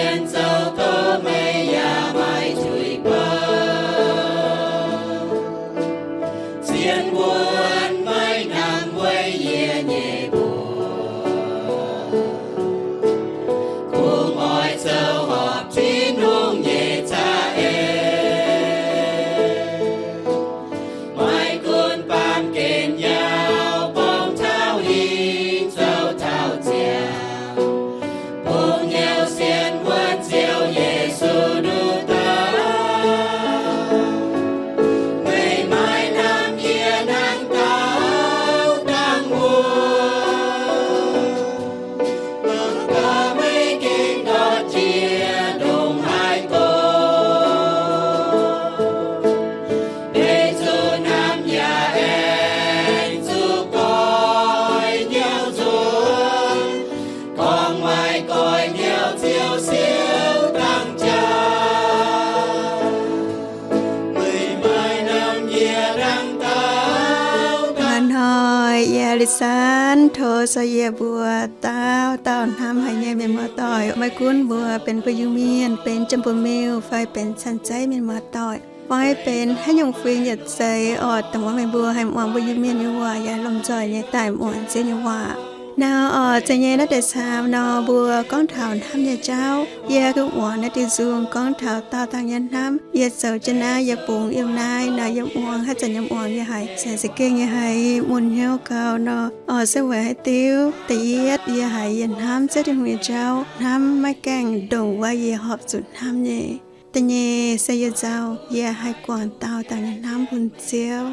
Zoux duqv meih yaac maiv tuix bou. Zien wuonv maiv namx weic yie nyei mbuox, kungx oix zoux horpc Tin-Hungh nyei za'eix. Maiv gunv baamh gen yaac bung taux hingv zoux taux ziangx, bung hnyouv sienx wuonv Ziouv Yesu nduqc dauh. Meih maiv namx yie hnangv dauh dangh wuov, dongh gaax meih gengh ndortv jiex ndongc haaix doqc. Meih zuqc hnamv yaac aengx zuqc goix hnyouv nzunc, gorngv maaih goix hnyouv Ziouv siouc dangh jaax. Meih maiv namx yie hnangv dauh dangh. Hnoi yie Lisanv tov se yie mbuo dauh dauh hnamv haic nyei mienh muoz-doic, maiv gunv mbuo benx mbuo Iu-Mienh, benx Janx-Buoz-Miuh, fai benx Canh Zeiv mienh muoz-doic, fai benx haaix nyungc fingx yietc seix oc, dongh wuov meih mbuo haih muangx mbuo Iu-Mienh nyei waac yaac lomh nzoih nyei daaih muangx Ziouv nyei waac. Nor oc, zeiz nyei naaiv deix caam nor mbuo gorngv taux hnamv nyei jauv. Yie gunv muangx naaiv diuh nzung gorngv taux daauh dangh nyei hnamv. Yie zoux jienv naaiv, yie bungx yiem naaiv nor, yie muangx haaix zanc yie muangx yie haiz se za'gengh yie haiz mun hnyouv gau nor. Oc, se weic haaix diuc? Da'yietv, yie haiz yie hnamv Ziouv Tin-Hungh nyei jauv hnamv maiv gaengh ndongc wuov yie horpc zuqc hnamv nyei. Da'nyeic se yie nzauh, yie haih guangc daauh dangh nyei hnamv bun Ziouv.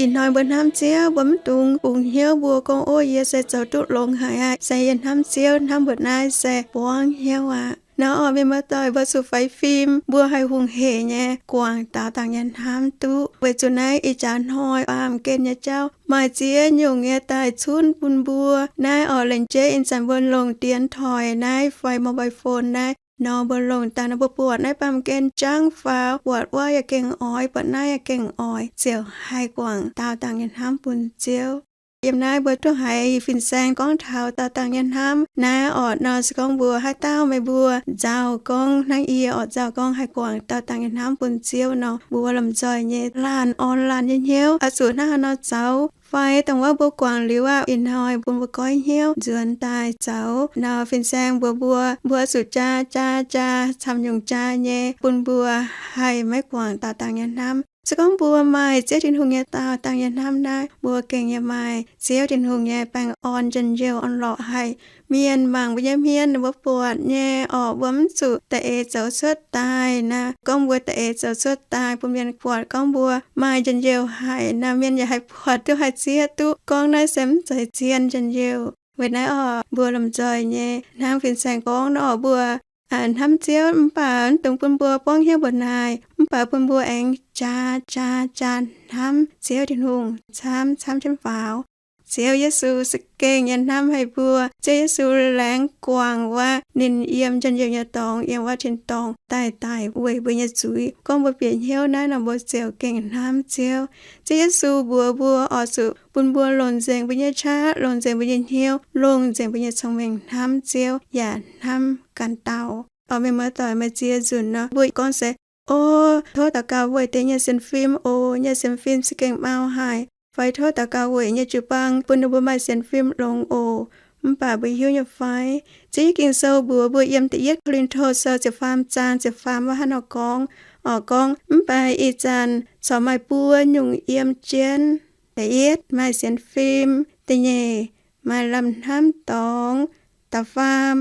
Ih hnoi mbuo hnamv Ziouv, mbuo maiv dungx bungx hnyouv mbuo gorngv, Ov, yie se zoux duqv longx haic aqv. Se yie hnamv Ziouv, hnamv mbuoqc naaiv se buangv hnyouv aqv. Nor oc, mienh muoz-doic, mbuo zuqc faix fim, mbuo haih hungh hec nyei guangc daauh dangh nyei hnamv duqv. Weic zuqc naaiv ih jaax hnoi baamh gen nyei jauv maaih ziex nyungc nyei daaih cunv bun mbuo. Naaiv oc, laengz jeiv ih zanc mbuo longc dienx toic naaiv fai mobile phone naaiv nor, mbuo longc daaih nor, mbuo buatc naaiv baamh gen jangv faaux, buatc wuov yaac gengh oix, buatc naaiv yaac gengh oix, ziouc haih guangc daauh dangh nyei hnamv bun Ziouv. Yiem naaiv mbuo duqv haiz fin-saeng gorngv taux daauh dangh nyei hnamv. Naaiv oc nor, se gorngv mbuo haaix dauh meih mbuo nzauh gorngv hnangv yie oc, nzauh gorngv haih guangc daauh dangh nyei hnamv bun Ziouv nor, mbuo lomh nzoih nyei laanh orn laanh nyei hnyouv oix zuqc hnangv haaix nor zoux. Fai dongh wuov mbuo guangc liuz aqv, ih hnoi bun mbuo goiv hnyouv nzuonx daaih zoux nor, fin-saeng mbuox mbuo, mbuo oix zuqc jaa, jaa, jaa, camv nyungc jaa nyei bun mbuo haih maiv guangc daauh dangh nyei hnamv. Se gorngv mbuo maaih Ziouv Tin-Hungh nyei daauh dangh nyei hnamv naaiv, mbuo gengh yaac maaih Ziouv Tin-Hungh nyei baengh orn njien-youh orn-lorqc haih. Mienh mangc mbuo nyei hmien, ninh mbuo buatc nyei oc, mbuo mv zuqc da'eix zoux cuotv daaih naaiv. Gorngv mbuo da'eix zoux cuotv daaih bun mienh buatc gorngv mbuo maaih njien-youh haic naaiv, mienh yaac haih buatc duqv, haih zieqv duqv gorngv naaiv se mv zeiz zien njien-youh. Weic naaiv oc, mbuo lomh nzoih nyei hnangv fin-saeng gorngv nor, mbuo hnamv Ziouv mv baac mv dungx bun mbuo buangv hnyouv mbuoqc naaic, mv baac bun mbuo aengx jaa, jaa, jaa hnamv Ziouv Tin-Hungh camv, camv jienv faaux. Ziouv Yesu za'gengh yaac hnamv haic mbuo. Ziouv Yesu laengz guangc wuov ninh yiem njien-youh nyei dorngx, yiem wuov tin-dorngh daaih daic weic mbuo nyei zuiz. Gorngv mbuo bieqc hnyouv naaiv nor, mbuo ziouc gengh hnamv Ziouv. Ziouv Yesu mbuox mbuo oix zuqc bun mbuo longc nzengc mbuo nyei qaqv, longc nzengc mbuo nyei hnyouv, longc nzengc mbuo nyei cong-mengh hnamv Ziouv yaac hnamv ganh dauh. Oc, mienh muoz-doic, maaih ziex nzunc nor mbuo gorngv se, O, tov daux gaux weic deix nyei sienx fim oc, nyei sienx fim za'gengh mau haic. Fai tov daux gaux weic nyei jiu-baang bun ninh mbuo maaih sienx fim longx oc. Mv baac mbuo hiuv nyei fai, Ziouv nyei Ging-Sou mbuox mbuo yiem da'yietv Ko^lin^to Sou ziepc faam zaang ziepc faam wuov hnangv nor gorngv, oc, gorngv, Mv baac ih zanc corc maaih buo nyungc yiem jienv. Da'yietv maaih sienx fim, da'nyeic maaih lamh hnamv dorngx, da'faam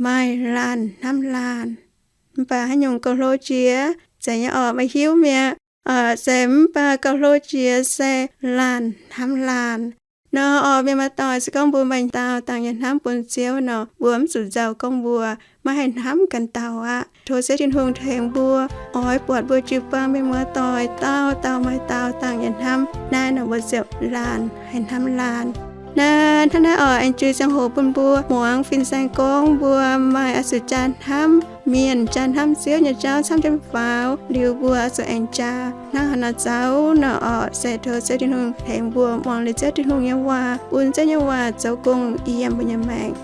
maaih laanh hnamv laanh. Mv baac haaix nyungc gauh hlo jiex, zeiz nyei oc, meih hiuv mi'aqv. Se mv baac gauh hlo jiex se laanh hnamv laanh. Nor oc, mienh muoz-doic, se gorngv mbuo maaih daauh dangh nyei hnamv bun Ziouv nor, mbuo mv zuqc nzauh gorngv mbuo maiv haih hnamv ganh dauh aqv. Tov Ziouv Tin-Hungh tengx mbuo, oix buatc mbuo jiu-baang mienh muoz-doic dauh dauh maaih daauh dangh nyei hnamv. Naaiv nor mbuo ziouc laanh haih hnamv laanh. Naaiv hnangv naaiv oc, aengx jui ziangh hoc bun mbuo muangx fin-saeng gorngv mbuo maaih oix zuqc jaa hnamv mienh, jaa hnamv Ziouv nyei jauv camv jienv faaux. Liuz mbuo oix zuqc aengx jaa hnangv haaix nor zoux nor oc, se tov Ziouv Tin-Hungh tengx mbuo muangx liuz Ziouv Tin-Hungh nyei waac, bun Ziouv nyei waac zoux gong yiem mbuo nyei maengc.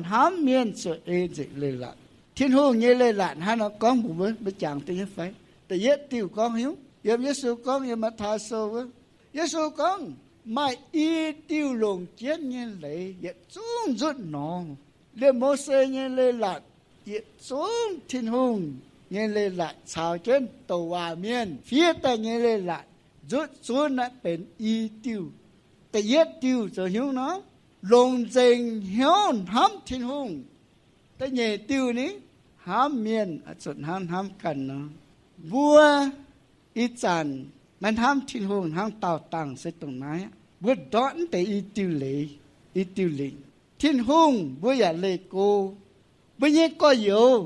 hnamv mienh ziouc ei nzengc leiz-latc. Tin-Hungh nyei leiz-latc hnangv nor gorngv mbuox mbuo, mbuo jangx duqv nyei fai? Da'yietv diuh gorngv hnyouv yiem Yesu gorngv yiem Matv^taai Sou wuov. Yesu gorngv, maaih i diuh longc jienv nyei leiz yietc zungv nzutv nor. Liemh Mose nyei leiz-latc yietc zungv, Tin-Hungh nyei leiz-latc caux jienv douc waac mienh fiev daaih nyei leiz-latc nzutv zunv naaiv benx i diuh. Da'yietv diuh zoux hnyouv nor, longc nzengc hnyouv hnamv Tin-Hungh. Da'nyeic diuh ni, hnamv mienh oix zuqc hnangv hnamv ganh nor. Mbuo ih zanc maiv hnamv Tin-Hungh hnangv daauh dangh se dongh naaiv aqv. Mbuo ndortv mv deix i diuh leiz, i diuh lingc. Tin-Hungh mbuo yaac leih go. Mbuo nyei gorx-youz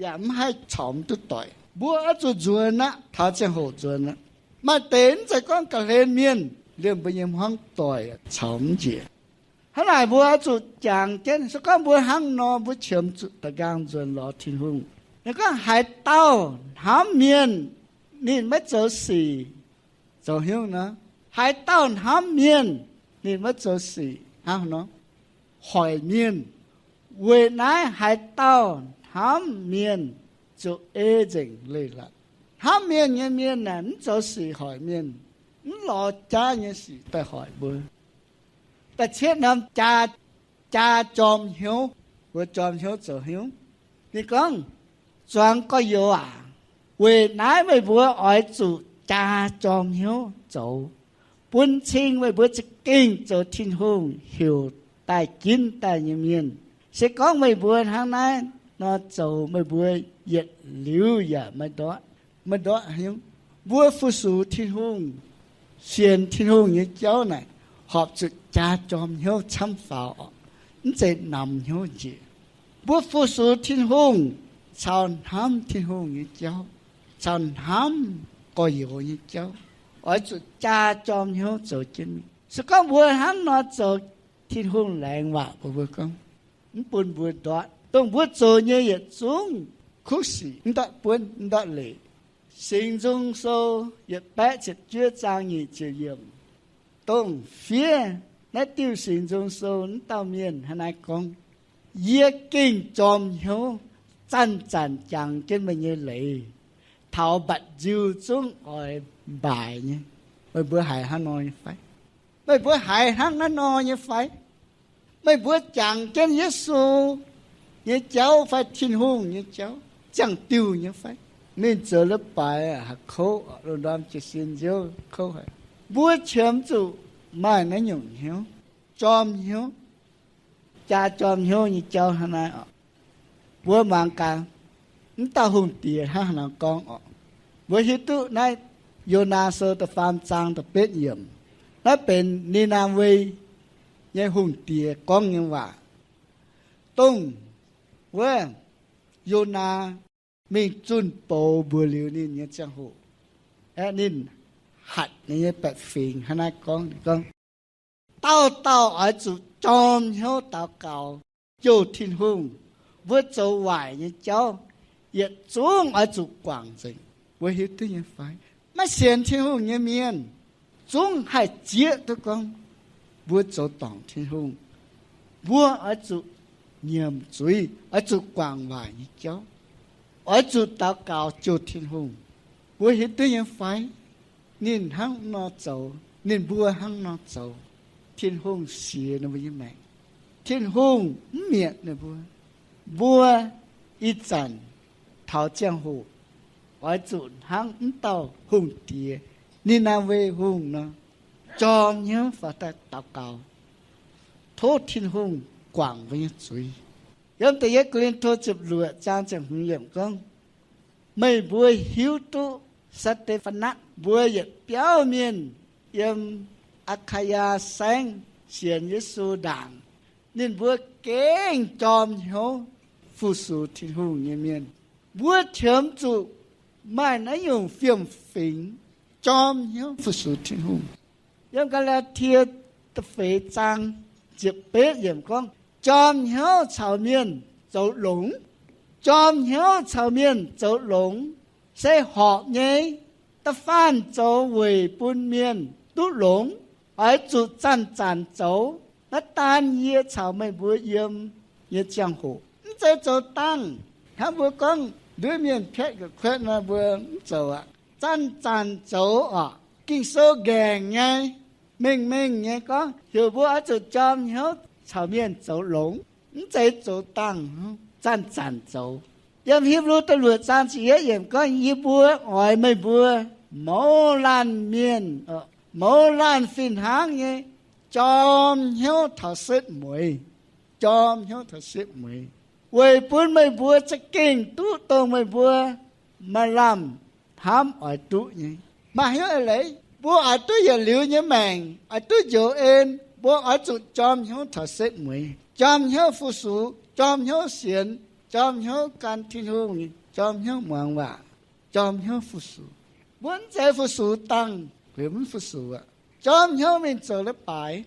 yaac mv haih caux mv duqv doic. Mbuo oix zuqc nzuonx aqv, taux ziangh hoc nzuonx aqv. Maaih deix mv zeiz gorngv ga'hlen mienh, liemh mbuo nyei hmuangv doic caux mv njiec. Hnangv naaic mbuo oix zuqc jangx jienv, se gorngv mbuo hnangv nor, mbuo qiemx zuqc da'nqaang nzuonx lorz Tin-Hungh. Ninh gorngv haaix dauh hnamv mienh, ninh maiv zoux sic, zoux hnyouv nor. Haaix dauh hnamv mienh, ninh maiv zoux sic hnangv nor, hoic mienh. Weic naaiv haaix dauh hnamv mienh ziouc ei nzengc leiz-latc. Hnamv mienh nyei mienh aah, mv zoux sic hoic mienh, mv lorz jaav nyei sic daaih hoic mbuo. Da'cietv norm jaa, jaa jorm hnyouv, mbuo jorm hnyouv zoux hnyouv. Ninh gorngv, zuangx gorx-youz aac, weic naaiv meih mbuo oix zuqc jaa jorm hnyouv zoux, bun cing meih mbuo za'gengh zoux Tin-Hungh heuc daaih ginv daaih nyei mienh. Se gorngv meih mbuo hnangv naaiv nor zoux, meih mbuo yietc liuz yaac maiv ndortv, maiv ndortv hnyouv. Mbuo fu-sux Tin-Hungh, sienx Tin-Hungh nyei jauv naaic, horpc zuqc jaa jorm hnyouv camv faaux orqc, mv zeiz namx hnyouv njiec. Mbuo fu-sux Tin-Hungh caux hnamv Tin-Hungh nyei jauv, caux hnamv gorx-youz nyei jauv, oix zuqc jaa jorm hnyouv zoux jienv mingh. Se gorngv mbuo hnangv nor zoux, Tin-Hungh laengz waac mbuox mbuo gorngv, mv bun mbuo ndortv. Dongh mbuo zoux nyei yietc zungv kuv sic mv ndortv buonv, mv ndortv leic. Singx Nzung Sou yietc baeqv ziepc juov zaang nyic ziepc yiemc, dongh fiev naaiv diuh Singx Nzung Sou wuov dauh mienh hnangv naaiv gorngv, yie gengh jorm hnyouv zanc-zanc jangx jienv meih nyei leiz, taux mbatc nziu zungv oix mbaaix nyei. Meih mbuo haiz hnangv nor nyei fai? Meih mbuo haiz hnangv naaiv nor nyei fai? Meih mbuo jangx jienv Yesu nyei jauv fai Tin-Hungh nyei jauv ziangh diuh nyei fai? Ninh zoux leiz-baaix haih kouv, lungh ndorm jiez sin nziouv kouv haic. Mbuo qiemx zuqc maaih naaiv nyungc hnyouv, jorm hnyouv, jaa jorm hnyouv nyei jauv hnangv naaiv oc. Mbuo mangc gaax, mv dauh hungh diex hnangv haaix nor gorngv oc. Mbuo hiuv duqv naaiv Yonaa Sou da'faam zaang da'betv yiemc, naaiv benx Ni^naa^we nyei hungh diex gorngv nyei waac. Dongh wuov Yonaa mingh zunh bouz mbuox liuz ninh nyei ziangh hoc, aeqv, ninh hatc ninh nyei baeqc fingx hnangv naaiv gorngv, ninh gorngv, dauh dauh oix zuqc jorm hnyouv daux gaux jouh Tin-Hungh. Mbuo zoux waaic nyei jauv yietc zungv oix zuqc guangc nzengc. Mbuo hiuv duqv nyei fai? Maiv sienx Tin-Hungh nyei mienh zungv haih zieqv duqv gorngv mbuo zoux dorngc Tin-Hungh. Mbuo oix zuqc nyiemc zuiz, oix zuqc guangc waaic nyei jauv, oix zuqc daux gaux jouh Tin-Hungh. Mbuo hiuv duqv nyei fai? Ninh hnangv nor zoux, ninh mbuo hnangv nor zoux, Tin-Hungh siex ninh mbuo nyei maengc. Tin-Hungh mv mietc ninh mbuo. Mbuo ih zanc taux ziangh hoc oix zuqc hnangv mv dauh hungh diex, Ni^naa^we Hungh nor, jorm hnyouv faaux daaih daux gaux, tov Tin-Hungh guangc mbuo nyei zuiz. Yiem da'yietv Ko^lin^to ziepc luoqc zaang ziepc hmz yiemc gorngv, meih mbuo hiuv duqv Saa^te^fa^natv mbuo yietc biauv mienh yiem Aa^kaa^yaa Saengv sienx Yesu ndaangc, ninh mbuo gengh jorm hnyouv fu-sux Tin-Hungh nyei mienh. Mbuo qiemx zuqc maaih naaiv nyungc fiem-fingx jorm hnyouv fu-sux Tin-Hungh. Yiem Gaa^laa^tie da'feix zaang ziepc betv yiemc gorngv, jorm hnyouv caux mienh zoux longx. Jorm hnyouv caux mienh zoux longx, se horpc nyei. Da'faanh zoux weic bun mienh duqv longx, oix zuqc zanc-zanc zoux. Naaiv daan yie caux meih mbuo yiem nyei ziangh hoc. Mv zeiz zoux dangh. Hnangv mbuo gorngv nduov mienh piatv ga'kuotv nor, mbuo mv zoux aqv. Zanc-zanc zoux oc. Ging-Sou nqaengc nyei, mengh mengh nyei gorngv heuc mbuo oix zuqc jorm hnyouv caux mienh zoux longx. Mv zeiz zoux dangh, zanc-zanc zoux. Yiem Hipv^lu da'luoqc zaang ziepc yietv yiemc gorngv, yie mbuo oix meih mbuo mouz laanh mienh, mouz laanh fih hnangv nyei jorm hnyouv taux setv mueiz. Jorm hnyouv taux setv mueiz, weic bun meih mbuo za'gengh duqv dongh meih mbuo maaih lamh hnamv oix duqv nyei. Maaih hnyouv eix leiz, mbuo oix duqv yietc liuz nyei maengc, oix duqv njoux en, mbuo oix zuqc jorm hnyouv taux setv mueiz, jorm hnyouv fu-sux, jorm hnyouv sienx, jorm hnyouv gan Tin-Hungh, jorm hnyouv muangx waac, jorm hnyouv fu-sux. Mbuo mv zeiz fu-sux dangh, mbuo mv fu-sux aqv. Jorm hnyouv mingh zoux leiz-baaix.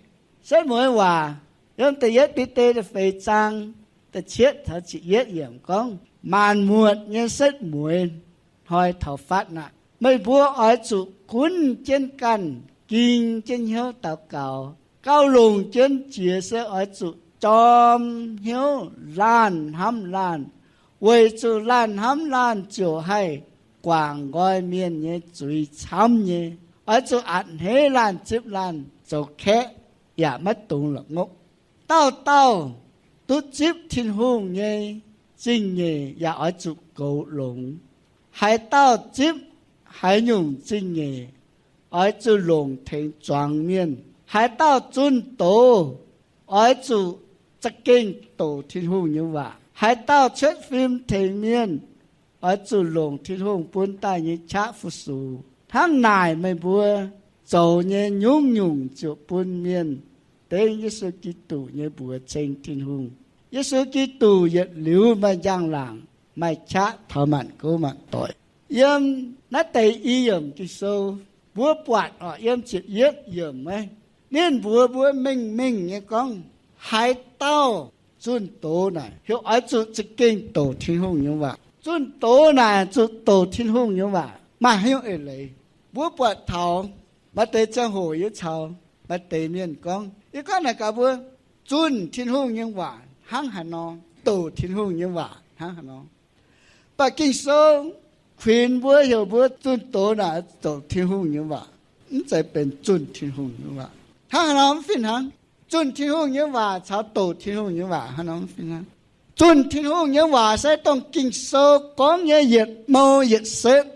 Setv mueiz waac yiem da'yietv Bide da'feix zaang da'cietv taux ziepc yietv yiemc gorngv, maanc muotc nyei setv mueiz hnoi taux fatv aqv. Meih mbuo oix zuqc gunv jienv ganh, ging jienv hnyouv daux gaux. Gauh longc jienv jiex se oix zuqc jorm hnyouv laanh hnamv laanh, weic zuqc laanh hnamv laanh ziouc haih guangc nqoi mienh nyei zuiz camv nyei. Oix zuqc a'hneiv laanh zipv laanh zoux kaeqv, yaac maiv dungx la'ngopv. Dauh dauh duqv zipv Tin-Hungh nyei zingh nyeic yaac oix zuqc goux longx. Haaix dauh zipv haaix nyungc zingh nyeic, oix zuqc longc tengx zuangx mienh. Haaix dauh zunh doz, oix zuqc za'gengh doqc Tin-Hungh nyei waac. Haaix dauh cuotv fim tengx mienh, oix zuqc longc Tin-Hungh bun daaih nyei qaqv fu-sux. Hnangv naaic meih mbuo zoux nyei nyungc-nyungc ziouc bun mienh dengv Yesu Giduc nyei mbuox ceng Tin-Hungh. Yesu Giduc yietc liuz maaih njang-laangc, maaih qaqv taux maanc gouv maanc doic. Yiem naaiv deix i yiemc Ging-Sou, mbuo buatc oc, yiem ziepc yietv yiemc, ninh mbuox mbuo mengh mengh nyei gorngv, haaix dauh zunh doz naaic, heuc oix zuqc za'gengh doqc Tin-Hungh nyei waac. Zunh doz naaic zuqc doqc Tin-Hungh nyei waac. Maaih haaix nyungc eix leiz? Mbuo buatc taux maaih deix ziangh hoc yie caux maaih deix mienh gorngv, yie gorngv naaic gaax mbuo, zunh Tin-Hungh nyei waac hnangv haaix nor, doqc Tin-Hungh nyei waac hnangv haaix nor. Mv baac Ging-Sou kuinx mbuo, heuc mbuo zunh doz naaic doqc Tin-Hungh nyei waac, mv zeiz benx zunh Tin-Hungh nyei waac. Hnangv haaix nor mv fih hnangv? Zunh Tin-Hungh nyei waac caux doqc Tin-Hungh nyei waac hnangv haaix nor mv fih hnangv? Zunh Tin-Hungh nyei waac se dongh Ging-Sou gorngv nyei yietc mouh yietc setv,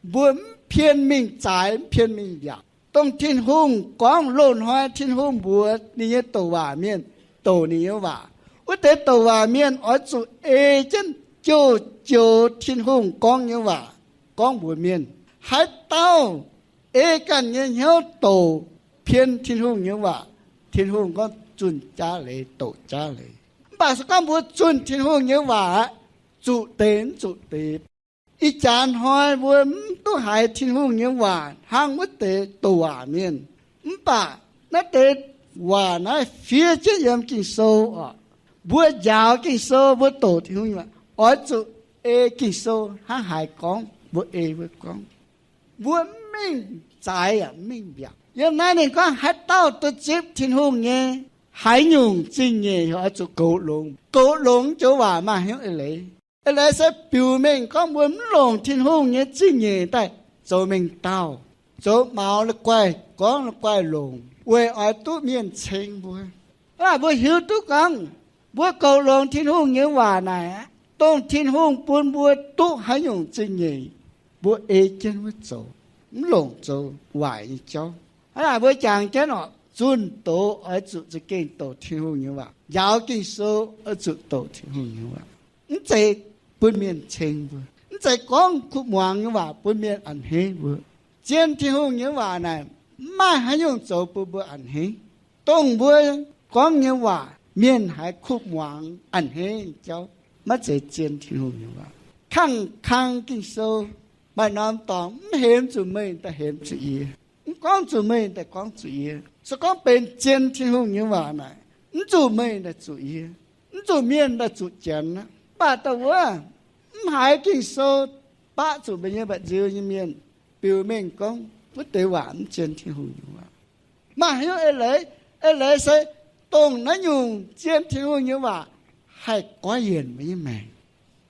mbuo mv pien mingh zaaix, mv pien mingh mbiaauc. Dongh Tin-Hungh gorngv, loz-hnoi Tin-Hungh mbuox ninh nyei douc waac mienh doqc ninh nyei waac. Wuov deix douc waac mienh oix zuqc ei jienv joux-joux Tin-Hungh gorngv nyei waac gorngv mbuox mienh. Haaix dauh ei ganh nyei hnyouv doqc pien Tin-Hungh nyei waac, Tin-Hungh gorngv zunh jaav leiz, doqc jaav leiz. Mv baac se gorngv mbuo zunh Tin-Hungh nyei waac aqv, zuqc deix mv zuqc deix. Ih jaax hnoi mbuo mv duqv haiz Tin-Hungh nyei waac hnangv wuov deix douc waac mienh. Mv baac naaiv deix waac naaiv fiev jienv yiem Ging-Sou oc. Mbuo njaaux Ging-Sou, mbuo doqc Tin-Hungh nyei waac, oix zuqc ei Ging-Sou hnangv haaix gorngv, mbuo ei mbuo gorngv. Mbuo mv mingh zaaix yaac mv mingh mbiaauc. Yiem naaiv ninh gorngv haaix dauh duqv zipv Tin-Hungh nyei haaix nyungc zingh nyeic oix zuqc goux longx. Goux longx joux waac maaih hnyouv eix leiz. Eix leiz se biux mengh gorngv mbuo mv longc Tin-Hungh nyei zingh nyeic daaih zoux mengh dauh, zoux maux la'guaih gorngv la'guaih longc weic oix duqv mienh ceng mbuo. Hnangv naaic mbuo hiuv duqv gorngv mbuo goux longx Tin-Hungh nyei waac naaic aqv, dongh Tin-Hungh bun mbuo duqv haaix nyungc zingh nyeic, mbuo ei jienv wuov zoux, mv longc zoux waaic nyei jauv. Hnangv naaic mbuo jangx jienv oc, zunh doz oix zuqc za'gengh doqc Tin-Hungh nyei waac. Njaaux Ging-Sou oix zuqc doqc Tin-Hungh nyei waac. Mv zeiz bun mienh ceng mbuo. Mv zeiz gorngv kuv muangx nyei waac bun mienh a'hneiv mbuo. Zien Tin-Hungh nyei waac naaic, mv maaih haaix nyungc zoux bun mbuo a'hneiv. Dongh mbuo gorngv nyei waac, mienh haiz kuv muangx a'hneiv jauv, maiv zeiz zien Tin-Hungh nyei waac. Kangh kang Ging-Sou, maaih norm dorngx mv hemx zuqc meih daaih hemx zuqc yie, mv gorngv zuqc meih daaih gorngv zuqc yie. Se gorngv benx zien Tin-Hungh nyei waac naaic, mv zuqc meih daaih zuqc yie, mv zuqc mienh daaih zuqc Janx aqv. Mv baac da'wuov mv haiz Ging-Sou baqv zuqc mbuo nyei mba'nziu nyei mienh, biux mengh gorngv wuov deix waac mv zien Tin-Hungh nyei waac. Maaih haaix nyungc eix leiz? Eix leiz se dongh naaiv nyungc zien Tin-Hungh nyei waac haih goiv yienc mbuo nyei maengc.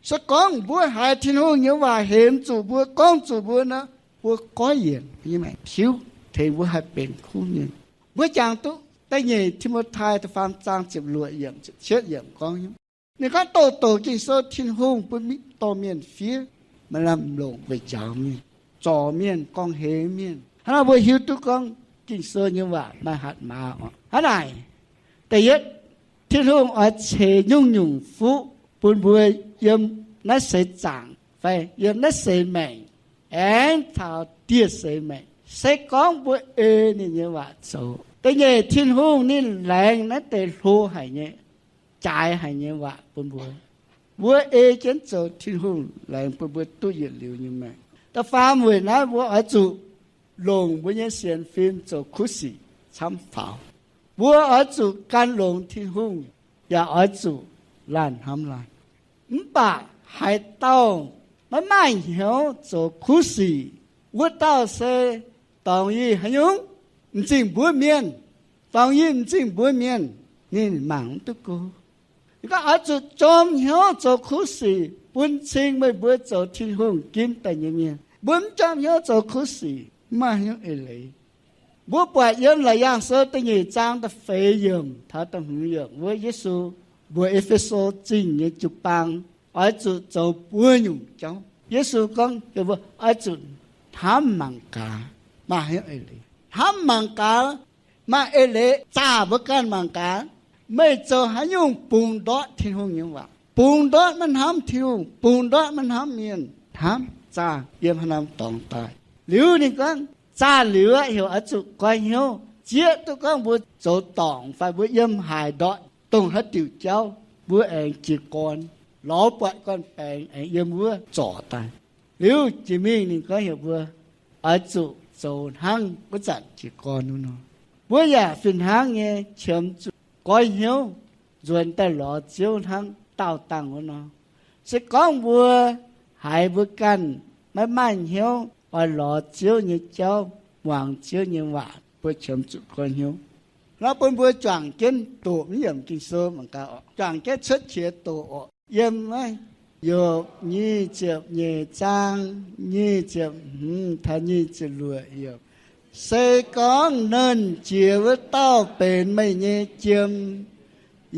Se gorngv mbuo haiz Tin-Hungh nyei waac hemx zuqc mbuo, gorngv zuqc mbuo nor, mbuo goiv yienc mbuo nyei maengc, tiuv tengx mbuo haih benx kuv mienh. Mbuo jangx duqv da'nyeic Ti^mo^tai da'faam zaang ziepc luoqc yiemc, ziepc cietv yiemc gorngv, ninh gorngv, douh douc Ging-Sou Tin-Hungh bun mv dorh mienh fiev, maaih lamh longc weic njaaux mienh, zorc mienh, gorngv-heix mienh. Hnangv naaic mbuo hiuv duqv gorngv Ging-Sou nyei waac maaih hatc maaz oc. Hnangv naaic, da'yietv, Tin-Hungh oix ceix nyungc-nyungc fuqv bun mbuo yiem naaiv seix zaangc fai yiem naaiv seix maengc, aengx taux dieh seix maengc, se gorngv mbuo ei ninh nyei waac zoux. Da'nyeic, Tin-Hungh ninh laengz naaiv deix hlo haic nyei, jaaix haic nyei waac bun mbuo. Mbuo ei jienv zoux, Tin-Hungh laengz bun mbuo duqv yietc liuz nyei maengc. Da'faam, weic naaiv mbuo oix zuqc longc mbuo nyei sienx fim zoux kuv sic camv faaux. Mbuo oix zuqc gan longx Tin-Hungh, yaac oix zuqc laanh hnamv laanh. Mv baac haaix dauh maiv maaih hnyouv zoux kuv sic, wuov dauh se dorngx yie haaix nyungc? M'zing mbuov mienh. Dorngx yie m'zing mbuov mienh, ninh mangc mv duqv go. Ninh gorngv, oix zuqc jorm hnyouv zoux kuv sic bun cing meih mbuo zoux Tin-Hungh ginv daaih nyei mienh. Mbuo mv jorm hnyouv zoux kuv sic, mv maaih hnyouv eix leiz. Mbuo buatc yiem Laauc Yaangh Sou da'nyeic zaang da'feix yiemc taux da'hmz yiemc wuov, Yesu mbuox E^fe^so Zingh nyei jiu-baang oix zuqc zoux buo nyungc jauv. Yesu gorngv mbuo oix zuqc hnamv mangc gaax, maaih hnyouv eix leiz. Hnamv mangc gaax, maaih eix leiz, zaah mbuo ganh mangc gaax, meih zoux haaix nyungc bungx ndortv Tin-Hungh nyei waac, bungx ndortv maiv hnamv Tin-Hungh, bungx ndortv maiv hnamv mienh, hnamv zaah yiem haaix norm dorngx daaih. Liuz ninh gorngv, zaah liuz aqv, heuc oix zuqc goiv hnyouv, zieqv duqv gorngv mbuo zoux dorngc fai mbuo yiem haaix ndortv, dongh haaix diuc jauv, mbuo aengx jiez gorn, lorz buatc gorn-baengx aengx yiem wuov zorc daaih. Liuz jiex mingh ninh gorngv heuc mbuo oix zuqc zoux hnangv wuov zanc jiez gorn wuov nor. Mbuo yaac fih hnangv nyei qiemx zuqc goiv hnyouv nzuonx daaih lorz Ziouv hnangv daauh dangh wuov nor. Se gorngv mbuo haiz mbuo ganh maiv maaih hnyouv oix lorz Ziouv nyei jauv, muangx Ziouv nyei waac, mbuo qiemx zuqc goiv hnyouv. Nor bun mbuo juangc jienv doqc mv yiemc Ging-Sou mangc gaax oc. Juangc jienv cuotv qiex doqc oc. Yiem naaiv Yopc nyic ziepc nyeic zaang nyic ziepc hmz taux nyic ziepc luoqc yiemc. Se gorngv nernh jiex wuov dauh benx meih nyei jiem,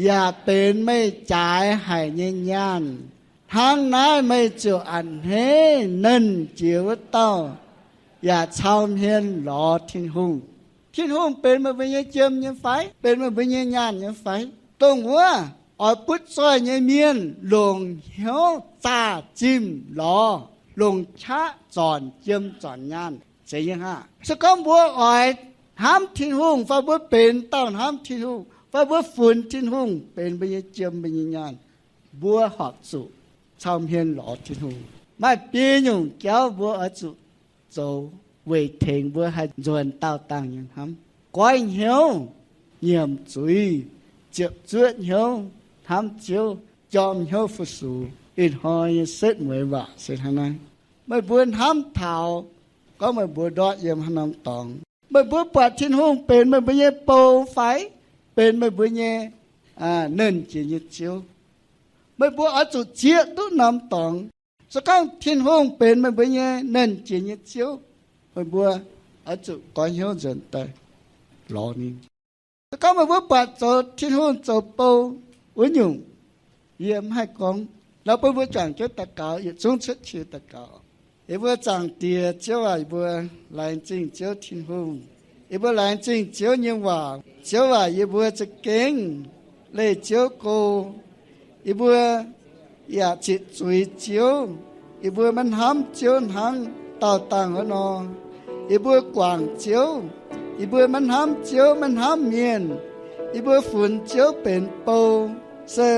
yaac benx meih jaaix haic nyei nyaanh, hnangv naaiv meih ziouc a'hneiv nernh jiex wuov dauh, yaac cau hmien lorz Tin-Hungh. Tin-Hungh benx meih mbuo nyei jiem nyei fai? Benx meih mbuo nyei nyaanh nyei fai? Dongh wuov oix butv zoih nyei mienh longc hnyouv zaah zimh lorz, longc qaqv zornc jiem zornc nyaanh zeiz nyei hnangv. Se gorngv mbuo oix hnamv Tin-Hungh fai mbuo benx dauh hnamv Tin-Hungh fai mbuo funx Tin-Hungh benx mbuo nyei jiem, mbuo nyei nyaanh, mbuo horpc zuqc cau hmien lorz Tin-Hungh. Maaih biei nyungc jauv mbuo oix zuqc zoux weic tengx mbuo haih nzuonx daauh dangh nyei hnamv. Goiv hnyouv, nyiemc zuiz, ziepc zuoqv hnyouv hnamv Ziouv, jorm hnyouv fu-sux. Ih hnoi nyei setv mueiz waac se hnangv naaiv. Meih mbuo hnamv taux gorngv meih mbuo ndortv yiem haaix norm dorngx, meih mbuo buatc Tin-Hungh benx meih mbuo nyei bou fai benx meih mbuo nyei Nernh Jiex nyei Ziouv, meih mbuo oix zuqc zieqv duqv norm dorngx. Se gorngv Tin-Hungh benx meih mbuo nyei Nernh Jiex nyei Ziouv, meih mbuo oix zuqc goiv hnyouv nzuonx daaih lorz ninh. Se gorngv meih mbuo buatc zoux Tin-Hungh zoux bou wuov nyungc, yie mv haih gorngv. Nor bun mbuo juangc jienv daux gaux, yietc zungv cuotv qiex daux gaux. Yie mbuo Zaangc Diex Ziouv aac, yie mbuo laengz zingh Ziouv Tin-Hungh. Yie mbuo laengz zingh Ziouv nyei waac. Ziouv aac, yie mbuo za'gengh leih Ziouv go. Yie mbuo yaac zitc zuiz Ziouv. Yie mbuo maiv hnamv Ziouv hnangv daauh dangh wuov nor. Yie mbuo guangc Ziouv. Yie mbuo maiv hnamv Ziouv, maiv hnamv mienh. Yie mbuo funx Ziouv benx bou, se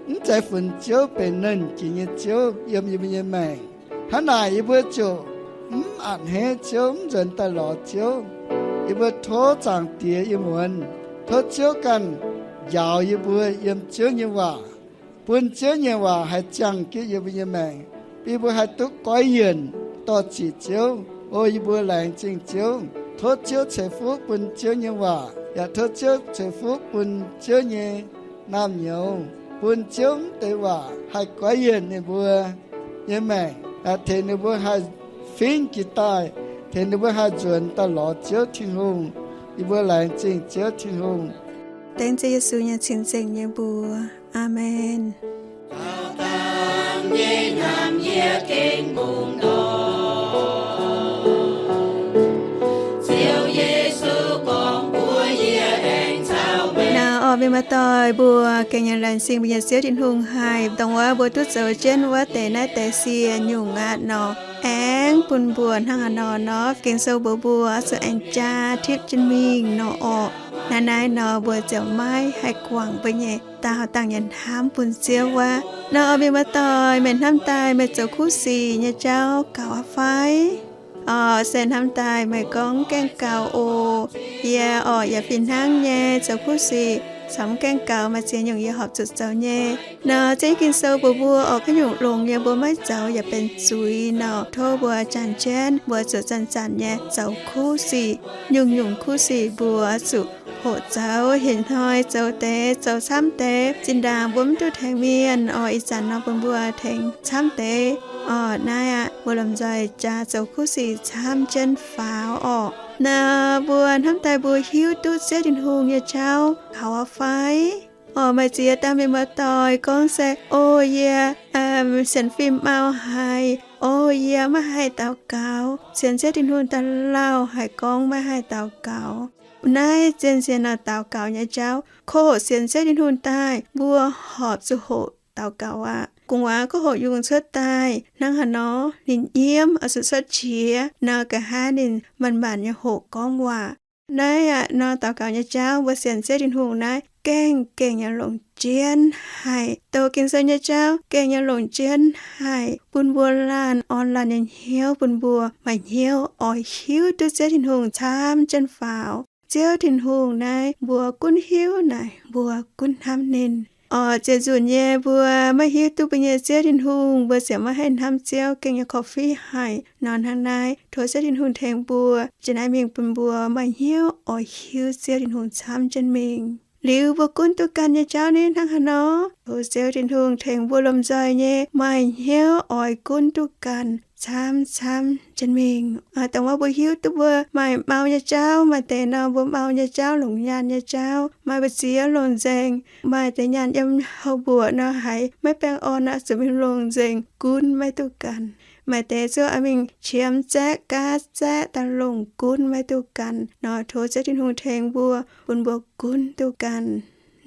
mv zeiz funx Ziouv benx Nernh Jiex nyei Ziouv yiem yie mbuo nyei maengc. Hnangv naaic yie mbuo ziouc mv a'hneiv Ziouv, mv nzuonx daaih lorz Ziouv. Yie mbuo tov Zaangc Diex yiem muonz, tov Ziouv ganh njaaux yie mbuo yiem Ziouv nyei waac, bun Ziouv nyei waac haih ziangh jienv yie mbuo nyei maengc, bun yie mbuo haih duqv goiv yienc dorh ziqc Ziouv. O yie mbuo laengz zingh Ziouv. Tov Ziouv ceix fuqv bun Ziouv nyei waac, yaac tov Ziouv ceix fuqv bun Ziouv nyei naamh nyouz, bun Ziouv mv deix waac haih goiv yienc ninh mbuo nyei maengc, tengx ninh mbuo haih fingv jiex daaih, tengx ninh mbuo haih nzuonx daaih lorz Ziouv Tin-Hungh. Yie mbuo laengz zingh Ziouv Tin-Hungh. Dengv Ziouv Yesu nyei cing-nzengc nyei mbuox. Aamen. Naaiv orqc, mienh maaih doic mbuo, gengh nyei laengz zingh mbuo nyei Ziouv Tin-Hungh haic, dongh wuov mbuo duqv zoux jienv wuov deix naaiv deix sie nyungc aqv nor. Aengx bun mbuo hnangv haaix nor nor, Ging-Sou mbuox mbuo oix zuqc aengx jaa tipv jienv mingh nor orqc. Naaiv naaiv nor mbuo ziouc maiv haih guangc mbuo nyei daauh dangh nyei hnamv bun Ziouv wuov. Naaiv orqc, mienh maaih doic, meih hnamv daaih meih zoux kuv sic nyei jauv gaux aqv fai? Orqc, se hnamv daaih meih gorngv gaengh gaux oc. Yie orqc yaac fih hnangv nyei zoux kuv sic, caux mv gaengh gaux maaih ziex nyungc yie horpc zuqc zoux nyei. Nor Ziouv nyei Ging-Sou mbuox mbuo orqc, haaix nyungc longx yiem mbuo maiv zoux yaac benx zuiz nor. Tov mbuo janx jienv mbuo zuqc zanc-zanc nyei zoux kuv sic. Nyungc-nyungc kuv sic mbuo zuqc hoqc zoux, hinc hnoi zoux deix zoux camv deix. Zinh ndaangc mbuo mv duqv tengx mienh orqc, ih zanc nor bun mbuo tengx camv deix. Orqc, naaiv aqv mbuo lomh nzoih jaax zoux kuv sic camv jienv faaux orqc. Naaiv mbuo hnamv daaih mbuo hiuv duqv Ziouv Tin-Hungh nyei jauv gaux aqv fai? Orqc, maaih ziex dauh mienh maaih doic gorngv se, o, yie sienx fim mau haic. O, yie maiv haih daux gaux. Sienx Ziouv Tin-Hungh daaih lauh haic gorngv maiv haih daux gaux. Naaiv zien-zien nor daux gaux nyei jauv, kov hoqc sienx Ziouv Tin-Hungh daaih mbuo horpc zuqc hoqc daux gaux aqv. Gu'nguaaz kov hoqc yungz cuotv daaih hnangv haaix nor, ninh nyiemv oix zuqc cuotv qiex nor, nqa'haav ninh manc-manc nyei hoqc gorngv waac. Naaiv aqv nor daux gaux nyei jauv mbuo sienx Ziouv Tin-Hungh naaiv gengh gengh nyei longc jienv haic. Doqc Ging-Sou nyei jauv gengh nyei longc jienv haic, bun mbuo laanh orn laanh nyei hnyouv, bun mbuo maaih hnyouv oix hiuv duqv Ziouv Tin-Hungh camv jienv faaux. Ziouv Tin-Hungh naaiv mbuo gunv hiuv naaic mbuo gunv hnamv ninh. Orqc, ziepc nzunc nyei mbuo maiv hiuv duqv mbuo nyei Ziouv Tin-Hungh, mbuo ziouc maiv haih hnamv Ziouv gengh nyei korv-fiqv haic. Nor hnangv naaiv tov Ziouv Tin-Hungh tengx mbuo, jiex naaiv mingh bun mbuo maaih hnyouv oix hiuv Ziouv Tin-Hungh camv jienv mingh. Liuz mbuo gunv duqv ganh nyei jauv ni hnangv haaix nor, tov Ziouv Tin-Hungh tengx mbuo lomh nzoih nyei maaih hnyouv oix gunv duqv ganh camv camv jienv mingh. Dongh wuov mbuo hiuv duqv mbuo maaih mau nyei jauv, maaih deix nor mbuo mau nyei jauv, longc nyaanh nyei jauv, maaih mbu'ziex longc nzengc. Maaih deix nyaanh yiem houv mbuoqc nor haiz maiv baengh orn nor zuqc mingh longc nzengc, gunv maiv duqv ganh. Maaih deix zuqc oix mingh qiemx zaeqv, gaav zaeqv daaih longc, gunv maiv duqv ganh. Nor tov Ziouv Tin-Hungh tengx mbuo, bun mbuo gunv duqv ganh.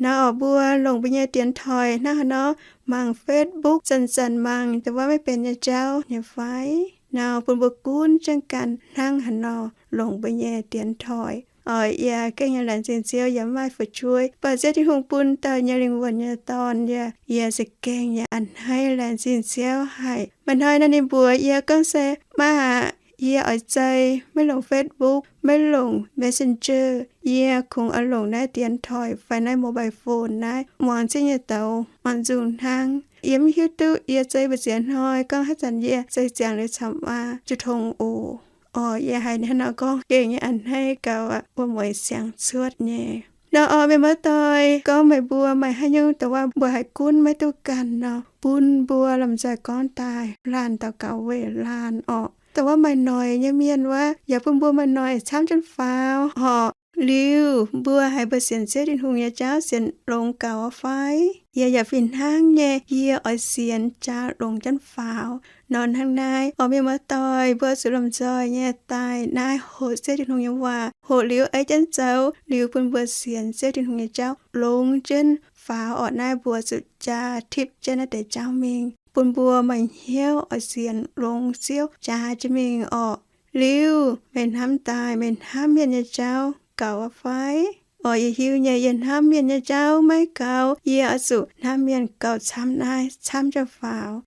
Nor orqc, mbuo longc mbuo nyei dienx toic hnangv haaix nor mangc Facebook, zanc-zanc mangc dongh wuov maiv benx nyei jauv nyei fai? Nor bun mbuo gunv jienv ganh hnangv haaix nor longc mbuo nyei dienx toic. Orqc, yie gengh nyei laengz zingh Ziouv, yie mv maaih fu'jueiv, mv baac Ziouv Tin-Hungh bun dauh nyei lingh wuonh nyei dorn yie, yie za'gengh nyei a'hneiv laengz zingh Ziouv haic. Maaih hnoi nor ninh mbuox yie gorngv se, Maa aac, yie oix zei, maiv longc Facebook, maiv longc Messenger, yie kungx oix longc naaiv dienx toic fai naaiv mobile phone naaiv muangx zingh nyei douz, muangx nzung hnangv. Yie mv hiuv duqv yie zei mbu'ziex hnoi, gorngv haaix zanc yie zei ziangx liuz camv maa, jiu tong oc. Orqc, yie haiz ninh hnangv nor gorngv gengh nyei a'hneiv gauh aqv, wuov mueiz siang cuotv nyei. Nor orqc, mienh muoz-doic, gorngv meih mbuo maaih haaix nyungc dongh wuov mbuo haih gunv maiv duqv ganh nor, bun mbuo lomh nzoih gorngv daaih, laanh daux gaux weic laanh orqc. Dongh wuov maaih noic nyei mienh wuov, yaac bun mbuo maaih noic camv jienv faaux orqc. Liuz mbuo haiz mbuo sienx Ziouv Tin-Hungh nyei jauv sienx longx gaux fai? Yie yaac fih hnangv nyei, yie oix sienx jaax longx jienv faaux. Nor hnangv naaiv orqc, mienh muoz-doic, mbuo zuqc lomh nzoih nyei daaih naaiv hoqc Ziouv Tin-Hungh nyei waac, hoqc liuz ei jienv zoux, liuz bun mbuo sienx Ziouv Tin-Hungh nyei jauv longx jienv faaux orqc. Naaiv mbuo zuqc jaa tipv jienv naaiv deix jauv mingh, bun mbuo maaih hnyouv oix sienx longx Ziouv jaa jienv mingh orqc. Liuz meih hnamv daaih meih hnamv mienh nyei jauv gaux fai? Orqc, yie hiuv nyei, yie hnamv mienh nyei jauv maiv gaux. Yie oix zuqc hnamv mienh gauh camv naaiv camv jienv faaux.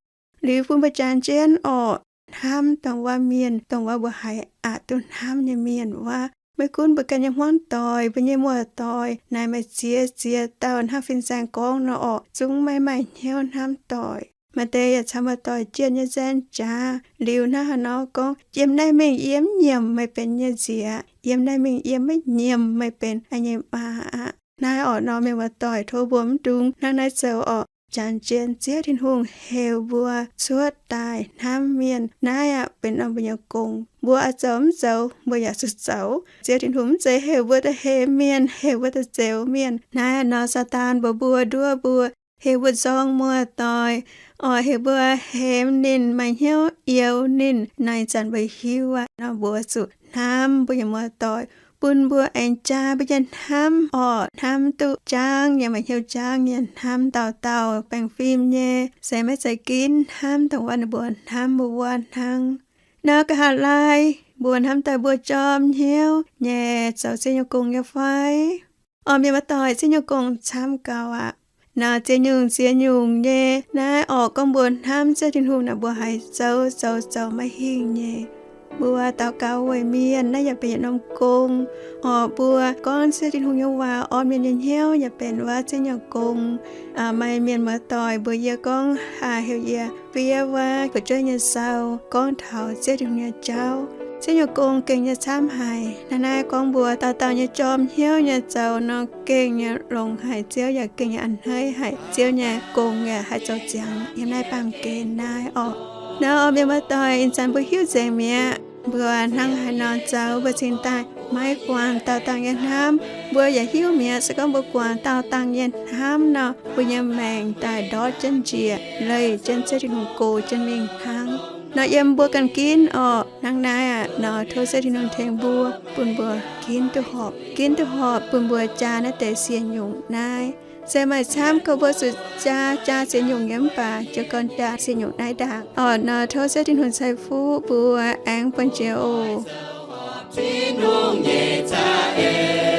Liuz bun mbuo jangx jienv orqc, hnamv dongh wuov mienh, dongh wuov mbuo haiz aqc duqv hnamv nyei mienh wuov. Maiv gunv mbuo ganh nyei hmuangv doic, mbuo nyei muoz-doic, naaic maaih ziex ziex dauh hnangv fin-saeng gorngv nor orqc, zungv maiv maaih hnyouv hnamv doic. Maaih deix yaac caux muoz-doic jienh nyei nzaeng jaax, liuz hnangv haaix nor gorngv, yiem naaiv mingh yie mv nyiemc meih benx yie nyei nziez, yiem naaiv mingh yie maiv nyiemc meih benx yie nyei maa aqv. Naaiv orqc nor, mienh muoz-doic, tov mbuo mv dungx hnangv naaiv zoux orqc. Janx zien Ziouv Tin-Hungh heuc mbuo cuotv daaih hnamv mienh. Naaiv aeqv, benx norm mbuo nyei gong. Mbuo oix zoux mv zoux, mbuo yaac zuqc zoux. Ziouv Tin-Hungh mv zeiz heuc mbuo daaih hemx mienh, heuc mbuo daaih zeux mienh. Naaiv nor Saadaan mbuox mbuo, nduov mbuo, heuc mbuo nzorng muoz-doic, oix heuc mbuo hemx ninh, maaih hnyouv youx ninh. Naaiv zanc mbuo hiuv aqv, nor mbuo zuqc hnamv mbuo nyei muoz-doic, bun mbuo aengx jaa mbuo nyei hnamv orqc, hnamv duqv jangv nyei, maaih hnyouv jangv nyei hnamv dauh dauh baengh fim nyei, se maiv zeiz ginv hnamv dongh wuov ninh mbuo hnamv mbuo wuov hnangv. Nor nqa'haav laai mbuo hnamv daaih mbuo jorm hnyouv nyei zoux Ziouv nyei gong nyei fai? Orqc, mienh muoz-doic, Ziouv nyei gong camv gauh aqv. Nor ziex nyungc ziex nyungc nyei naaiv orqc, gorngv mbuo hnamv Ziouv Tin-Hungh naaic, mbuo haiz zoux zoux zoux maiv hingh nyei. Mbuo daux gaux weic mienh, naaiv yaac benx yietc norm gong. Orqc, mbuo gorngv Ziouv Tin-Hungh nyei waac, orn mienh nyei hnyouv yaac benx wuov Ziouv nyei gong. Maaih mienh muoz-doic mbuox yie gorngv, heuc yie fiev wuov fu'jueiv nyei sau gorngv taux Ziouv Tin-Hungh nyei jauv. Ziouv nyei gong gengh nyei camv haic. Naaiv naaiv gorngv mbuo dauh dauh nyei jorm hnyouv nyei zoux nor gengh nyei longx haic, Ziouv yaac gengh nyei a'hneiv haic, Ziouv nyei gong yaac haih zoux ziangx yiem naaiv baamh gen naaiv orqc. Nor orqc, mienh muoz-doic, ih zanc mbuo hiuv nzengc mi'aqv. Mbuo hnangv haaix nor zoux mbuo cingx daaih maiv guangc dauh dauh nyei hnamv. Mbuo yaac hiuv mi'aqv, se gorngv mbuo guangc dauh dauh nyei hnamv nor, mbuo nyei maengc daaih ndortv jienv njiec, leih jienv Ziouv Tin-Hungh gox jienv mingh hnangv. Nor yiem mbuo ganh ginv orqc. Hnangv naaiv aqv, nor tov Ziouv Tin-Hungh tengx mbuo, bun mbuo ginv duqv horpc, ginv duqv horpc bun mbuo jaa naaiv deix siec nyungc naaiv. Se maaih camv gorngv mbuo zuqc jaa, jaa siec nyungc nyei, mv baac jiu gorn jaa siec nyungc naaiv ndaangc orqc. Nor tov Ziouv Tin-Hungh ceix fuqv mbuo aengx buangh jiex oc.